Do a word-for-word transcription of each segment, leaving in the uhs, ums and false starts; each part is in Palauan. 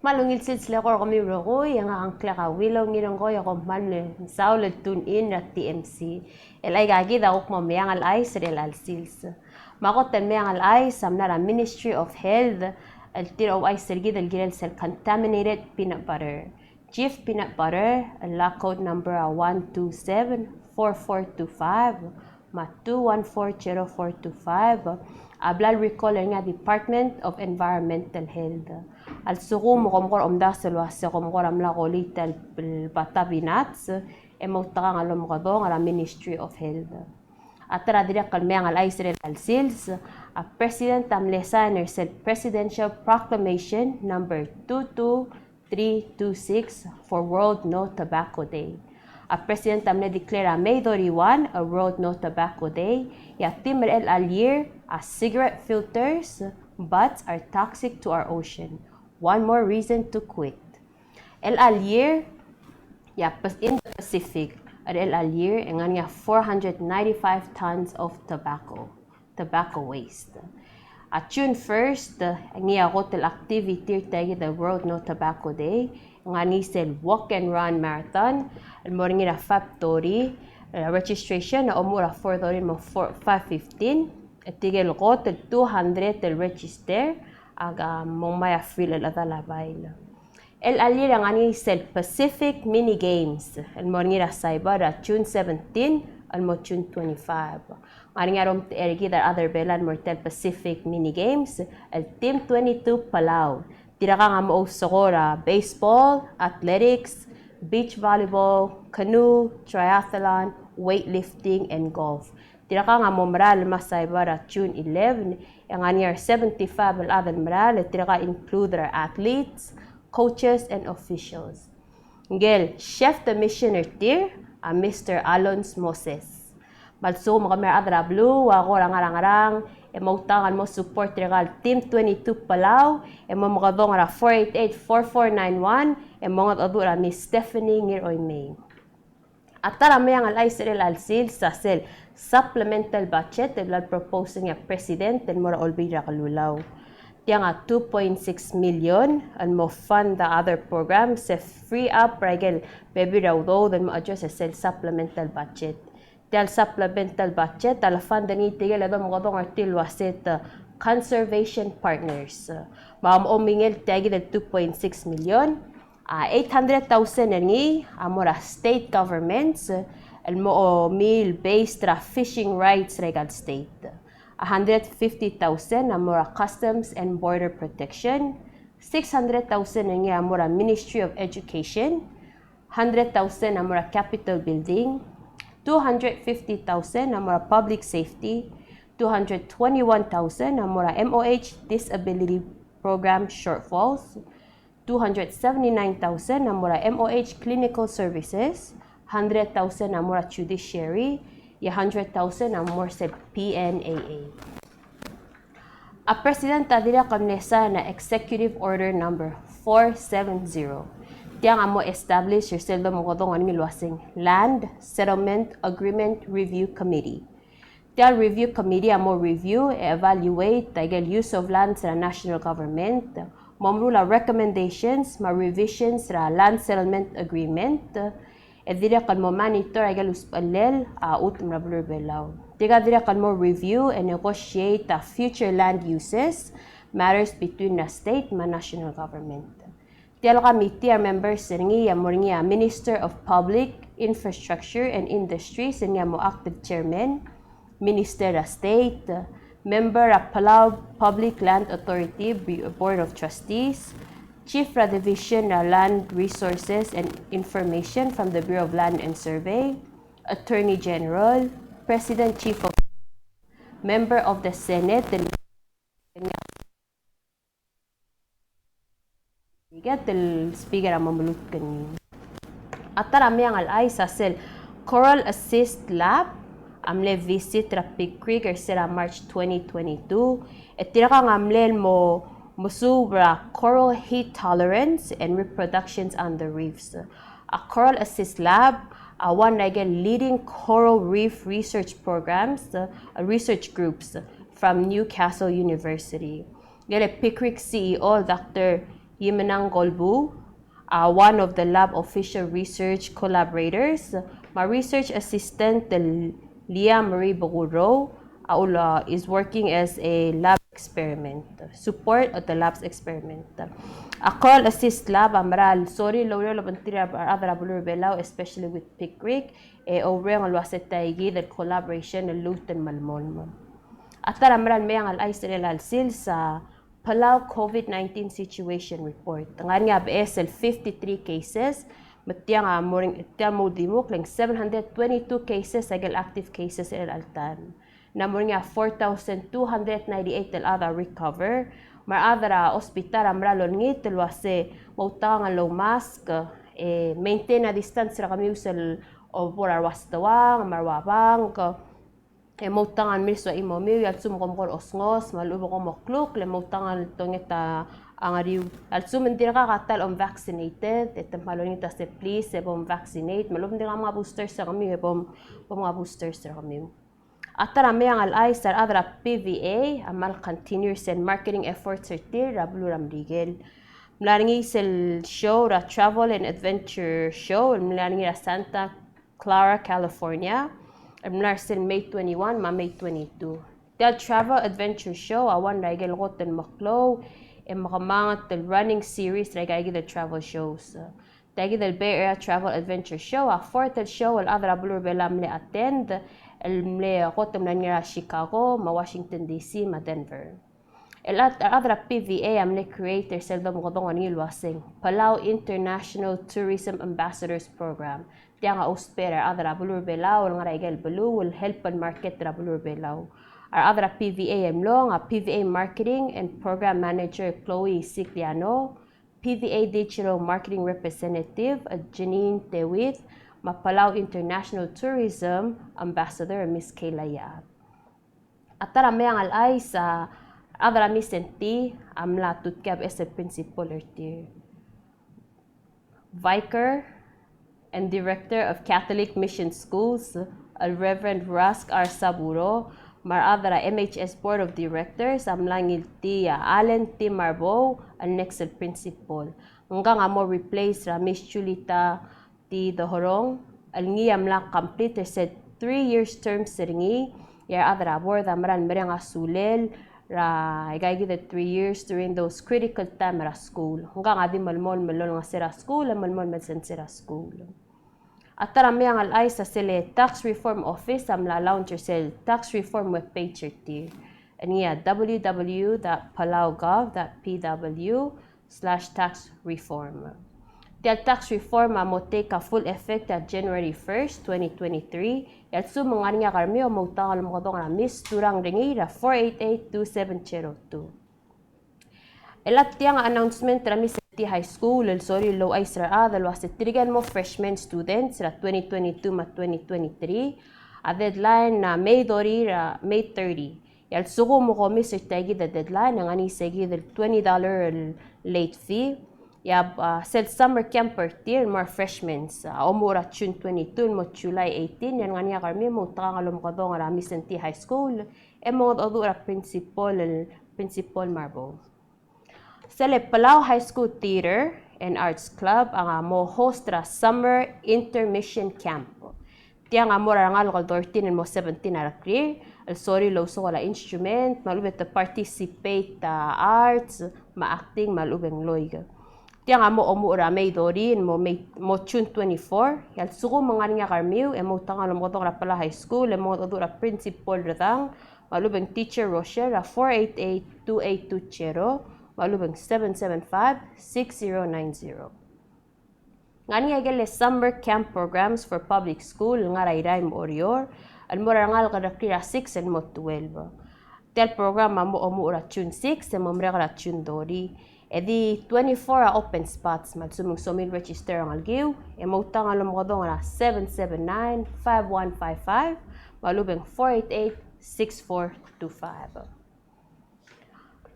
Kmal ungil sils el eko er kemiu el rokui, e ngak a ngklek a Willow Ngirengkoi, e kom kmal mesaul el tune in er a T M C. El aikakid a kuk mo meang el chais er chelecha el sils. Me a kot el meang el chais a mla er a Ministry of Health el tir a ouchais er kid el kirel sel contaminated peanut butter. Jif peanut butter, el lab code number a one two seven four four two five, me a two one four zero four two five, a bla el recall er ngii a Department of Environmental Health. A lsekum kom kora omdasu el uase kom kora mla kolii tia el bata peanuts, e moutekangel el omekedong er a Ministry of Health. A ta er a dirrek el meang el chais er chelecha el sils, a President a mle sign er sel Presidential Proclamation number two two three two six for World No Tobacco Day. A President a mle declare a May thirty-one a World No Tobacco Day, e a theme er chelecha el year a cigarette filters, butts are toxic to our ocean. One more reason to quit. Chelecha el year, e a Pas-, in the Pacific, er chelecha el year, e ng ngar er ngii a four hundred ninety-five tons of tobacco, tobacco waste. A June first, e ngii a kot el activity er tia kid el World No Tobacco Day, e ng ngar er ngii sel walk and run marathon, el mo er ngii er a five thirty, e, registration, a omuchel er a four thirty el mo four, five fifteen, e tirke el kot el two hundred el register, a ka mo ngmai a free el chedal a bail. Chelecha el year e ng ngar er ngii sel Pacific Mini Games, el mo er ngii er a Saipan er a June seventeen el mo June twenty-five. Ng ngar er ngii a romtechei er kid a rechad er Belau el mo er tia el Pacific Mini Games, el Team twenty-two Palau. Tirkang a mo ousekool er a baseball, athletics, beach volleyball, canoe, triathlon, weightlifting, and golf. Tirkang a mo merael el me a Saipan er a June eleven, e ng ngar er ngii a re seventy-five el chad el merael, e tirka include er a athletes, coaches, and officials. Ngike el chef de mission er tir a Mister Alons Moses. Me a lsekum kemiu a rechad er a beluu a kora ngar er a ngerang, e moutekangel el mo support er tirka el Team twenty-two Palau, e mo mekedong er a four eight eight four four nine one, e mongedecheduch er a Miss Stephanie Ngiroimei. A ta er a meang el chais er chelecha el sils a sel supplemental budget el bla lepropose er ngii a President el mo er a Olbiil er a Kelulau. Tiang a two point six million el mo fund the other programs e free up er a ikel bebil er a udoud el mo address er sel supplemental budget. Tia el supplemental budget a lefund er ngii tirke el domekedong er tir el uase te conservation partners. Me a omingel tia kid el two point six million, a eight hundred thousand er ngii a mo er a state governments el mo omiil based er a fishing rights er a ikal state. A hundred fifty thousand a mo er a Customs and Border Protection. Six hundred thousand er ngii a mo er a Ministry of Education. Hundred thousand a mo er a Capitol Building. Two hundred fifty thousand a mo er a Public Safety. Two hundred twenty-one thousand a mo er a M O H Disability Program shortfalls. Two hundred seventy-nine thousand a mo er a M O H Clinical Services, hundred thousand a mo er a Judiciary, e a hundred thousand a mo er sel P N A A. A President a dirrek el mle sign er a Executive Order number four seven zero. Tiang a mo establish er sel domekedong er ngii el uaseng Land Settlement Agreement Review Committee. Tia el review committee a mo review e evaluate a ikel use of lands er a national government, mo meruul a recommendations me a revisions er a land settlement agreement, e dirrek el mo monitor a ikel usbechellel a chutem er a beluu er a Belau. Tirka dirrek el mo review e negotiate a future land uses matters between a state me a national government. Tia el committee a members er ngii a mo er ngii a Minister of Public Infrastructure and Industries, er ngii a mo active chairman, Minister er a State, member er a Palau Public Land Authority Board of Trustees, Chief er a Division er a Land Resources and Information from the Bureau of Land and Survey, Attorney General, President Chief of, member of the Senate, and Iket el speaker a mo melutk er ngii. A ta er a meang el chais a sel Coral Assist Lab a mle visit er a Pig Creek er sel March twenty twenty-two. E tirkang a mle mo mesuub er a coral heat tolerance and reproductions on the reefs. A Coral Assist Lab a one er a ikel leading coral reef research programs, uh, research groups from Newcastle University. Ngele Pig Creek C E O Doctor Yimenang Golbu, a one of the lab official research collaborators, me a research assistant el Leah Marie Bogurou, a ula is working as a lab experiment, support of the lab's experiment. A Coral Assist Lab a mera el sorir el oureor el obengterir a rechad er a beluu er a Belau, especially with PICRC, e oureng el uase tia kid el collaboration el lmuut el melemolem. A ta er a mera el meang el chais er chelecha el sils a Palau COVID nineteen situation report. Ng ngar er ngii a beches el fifty-three cases, me tiang a mo er ngii, tiang a mo uldimukl e ng seven hundred twenty-two cases a ikel active cases er chelecha el taem. Ng mo er ngii a four thousand two hundred ninety-eight el chad a recover. Me a rechad er a hospital a mera el olengit el uase moutekangel el oumask, e maintain a distance er kemiu sel obor a rua stoang me a rua bank, e moutekangel el milsu a chimomiu, e a lsekum kom kora osengos me a lechub e kom oklukl, e moutekangel el tonget a ngeriu. A lsekum ng dirkak a ta el om vaccinated, e te kmal olengit el uase please e bom vaccinate, me a lechub e ng dirkak a boosters er kemiu, e bom, bom boosters er kemiu. A ta er a meang el chais a rechad er a PVA a kmal continue sel marketing efforts er tir er a beluu er a Merikel. Mla er ngii sel show er a Travel and Adventure Show el mla er ngii er a Santa Clara, California, el mla er sel May twenty-one me a May twenty-two. Tia el Travel Adventure Show a one er a ikel kot el meklou e mekemanget el running series er aika kid el travel shows. Tia kid el Bay Area Travel Adventure Show a fourth el show el chad er a beluu er a Belau a mle attend, el mle kot el mla er ngii er a Chicago me a Washington D C me a Denver. El chad, el chad er a PVA a mle create er sel domekedong er ngii el uaseng Palau International Tourism Ambassadors Program. Tiang a ousbech er a rechad er a beluu er a Belau el ngar er a ikel beluu el help el market er a beluu er a Belau. A rechad er a PVA el mlong a PVA Marketing and Program Manager Chloe Sigliano, PVA Digital Marketing Representative, a Janine Tewid, me a Palau International Tourism Ambassador, a Miss Kayla Yap. A ta er a meang el chais a rechad er a Mindszenty a mla tutkii a beches el principal er tir. Vicar and Director of Catholic Mission Schools, el Reverend Rusk R. Saburo, me a rechad er a MHS Board of Directors a mla ngiltii a Alan T. Marbou el next el principal. Ngkang a mo replace er a Miss Julita T. Dohorong, el ngii a mla complete er se three years terms er ngii, e a rechad er a board a mera el mereng a sulel er aika kid el three years during those critical time er a skuul. Ngkang a di melemolem el olengeseu er a skuul, e melemolem el sensei er a skuul. A ta er a meang el chais a sel Tax Reform Office a mla launch er sel Tax Reform web page er tir. Ngii a www dot palaugov dot pw slash tax reform. Tia el tax reform a mo take a full effect er a January first, twenty twenty-three, e a lsekum ng ngar er ngii a kermiu e moutekangel el omekedong er a misturang er ngii er a four eight eight two seven zero two. E a tiang a announcement er a Mindszenty High School el sorir el ouchais er a rechad el uase tirke el mo freshman students er a twenty twenty-two me a twenty twenty-three a deadline a May thirty er a May thirty. E a lsekum e kom miss er tia kid el deadline e ng ngar er ngii se kid el twenty dollar el late fee. E a, a, sel summer camp er tir el mo er a freshmen a omuchel er a June twenty-two el mo July eighteen, e ng ngar er ngii a kermiu e moutekangel el omekedong er a Mindszenty High School e mongedecheduch er a principal el, Principal Marbou. Sel Palau High School Theater and Arts Club a mo host er a Summer Intermission Camp. Tiang a mo er a rengalek el thirteen el mo seventeen a rekrir el sorir el ousekool a instrument me a lechub e te participate er a arts me a acting me a lechub e ng loik. Tiang a mo omuchel er a May thirty el mo May, mo June twenty-four. E a lsekum e ng ngar er ngii a kermiu e moutekangel el omekedong er a Palau High School e mongedecheduch er a Principal Redang me a lechub e ng Teacher Rocher er a four eight eight two eight two zero me a lechub e ng seven seven five six zero nine zero. Ng ngar er ngii a ikel Summer Camp Programs for Public School el ngar er a Irrai me a Oreor el mo er a rengalek el rekrir er a six el mo twelve. Tia el program a mo omuchel er a June six e mo merek er a June thirty. E di twenty-four a open spots me a lsekum e ng somiu el register a ngelekiu e moutekangel el omekedong er a seven seven nine five one five five me a lechub e ng four eight eight six four two five.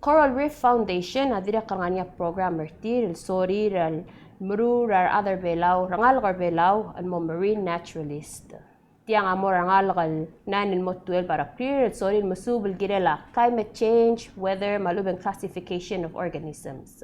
Coral Reef Foundation a dirrek el ngar er ngii a program er tir el sorir el meruul er a rechad er Belau, rengalek er Belau el mo marine naturalist. Tiang a mo er a rengalek el nine el mo twelve a rekrir el sorir el mesuub el kirel a climate change, weather me a lechub e ng classification of organisms.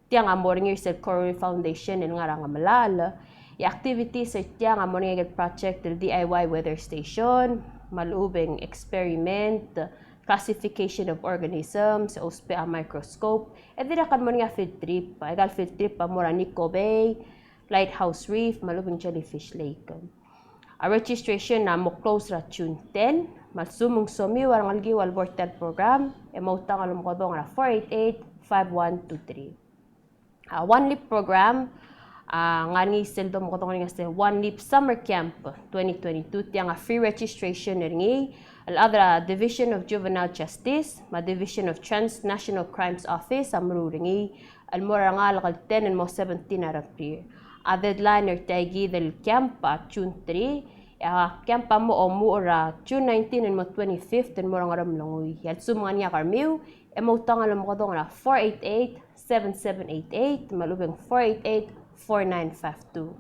Tiang a mo er ngii er sel Coral Reef Foundation el ngar er a Ngemelachel. E a activities er tiang a mo er ngii a ikel project el D I Y weather station, me a lechub e ng experiment, classification of organisms, ousbech a microscope, e dirrek el mo er ngii a field trip. Aika el field trip a mo er a Nico Bay, Lighthouse Reef, me a lechub e ng Jellyfish Lake. A registration a mo close er a June ten, me a lsekum ng somiu a rengelekiu el bo er tia el program, e moutang el omekedong er a four eight eight, five one two three. A One Leap program, a ngar er ngii sel domekedong er ngii a se One Leap Summer Camp twenty twenty-two, tiang a free registration er ngii, el chad er a Division of Juvenile Justice, me a Division of Transnational Crimes Office a meruul er ngii, el mo er a rengalek el ten el mo seventeen a rebrir. A deadline er tia kid el camp a June three, e a camp a mo omuchel er a June nineteen el mo twenty-fifth el mo er a Ngeremlengui. E a lsekum ng ngar er ngii a kermiu, e moutang el omekedong er a four eight eight, seven seven eight eight, me a lechub e ng four eight eight, four nine five two.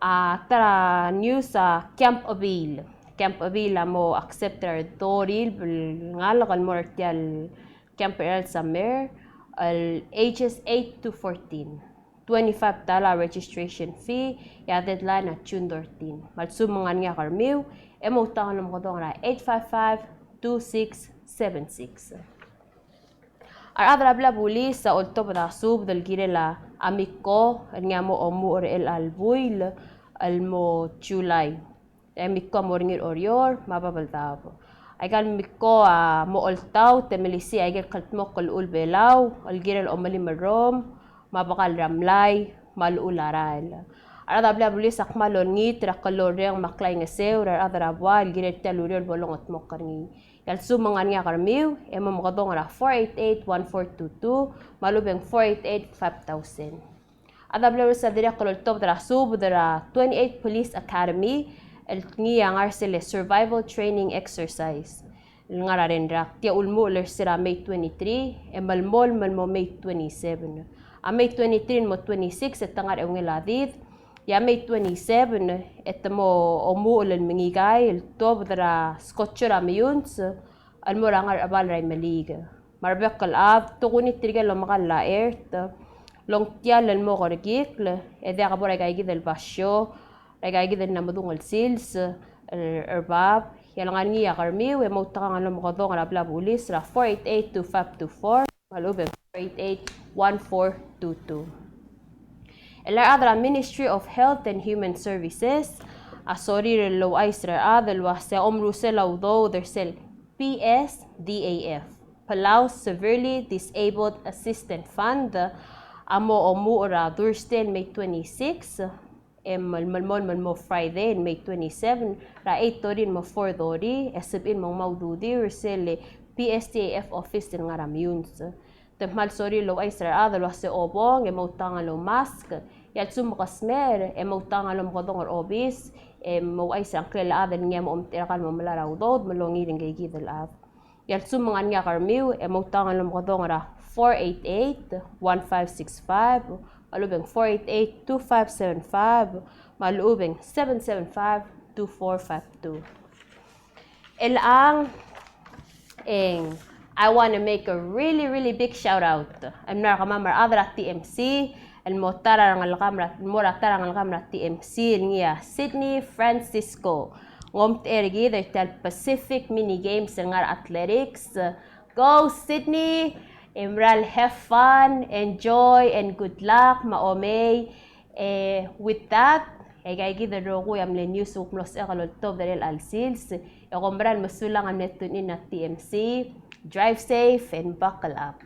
A ta er a news a Camp Ebil. Camp Ebil a mo accept er a redil el ngalek el mo er tia el camp er a summer, el ages eight to fourteen. Twenty-five dollar registration fee, e a deadline a June thirteen. Me a lsekum ng ngar er ngii a kermiu, e moutang el omekedong er a eight five five, two six seven six. A rechad er a blil a bulis a oltobed a subed el kirel a Mikko, el ngii a mo omuchel er chelecha el buil el mo July. E Mikko a mo er ngii er Oreor me a Babeldaob. Aika el Mikko a mo oltaut e melisiich aike el kldmokl el llechul Belau el kirel omelim el rrom, me a bekall er a mlai, me a llechul a rael. A rechad er a blil a bulis a kmal olengit er a klou el reng me a klaingeseu er a rechad er a buai el kirel tia el ureor el bo longedmokl er ngii. E a lsekum ng ngar er ngii a kermiu, e momekedong er a four eight eight, one four two two, me a lechub e ng four eight eight, five thousand. A rechad er a blil a bulis a dirrek el oltobed er a subed er a twenty-eight Police Academy, el ngii a ngar er sel survival training exercise el ngar er a Renrak. Tia ulemuchel er sel May twenty-three, e melemolem el mo May twenty-seven. A May twenty-three el mo twenty-six e te ngar er a eungel a did, e a May twenty-seven e te mo omuchel el mengikai el tuobed er a skocho er a Meyuns el mo er a Ngerchebal er a Imeliik. Me a rebek el chad, tokuni tirke el omekall a chert el ongtiall el mo kerekikl, e diak bo er aika kid el basio, er aika kid el mla medung el sils er, er bab. E a lengar er ngii a kermiu, e moutekangel el omekedong er a blil a bulis er a four eight eight two five two four, me a lechub e ng four eight eight one four two two. El a rechad er a Ministry of Health and Human Services a sorir el ouchais er a rechad el uase a omerusel a udoud er sel P S D A F, Palau Severely Disabled Assistance Fund, a mo omuchel er a Thursday el May twenty-six, e melemolem el mo Friday el May twenty-seven, er a eight thirty el mo four thirty, e sebechir el mo ngmai a ududir er sel P S D A F office el ngar er a Meyuns. Te kmal sorir el ouchais er a rechad el uase obong e moutekangel el oumask, e a lsekum ke smecher e moutekangel el omekedong er a obis, e mouchais er a ngklel a chad el ngii a mo omtechei er kau el mo melai er a udoud me longir ngike kid el chad. E a lsekum ng ngar er ngii a kermiu, e moutekangel el omekedong er a four eight eight one five six five, me a lechub e ng four eight eight two five seven five, me a lechub e ng seven seven five two four five two. Chelechang, e ng, I want to make a really, really big shout out el mla er kemam a rechad er a T M C, el mo ta er a rengelekam er a, mo er a ta er a rengelekam er a T M C, el ngii a Sydney Francisco. Ng omtechei er kid er tia el Pacific Mini Games el ngar er a athletics. Go Sydney! E meral have fun, enjoy, and good luck, me a omei. E, with that, e aika kid el rokui a mle news el kuk mlo sebechek el oltobed er chelecha el sils, e kom meral mesulang el mle tune in er a T M C, drive safe and buckle up.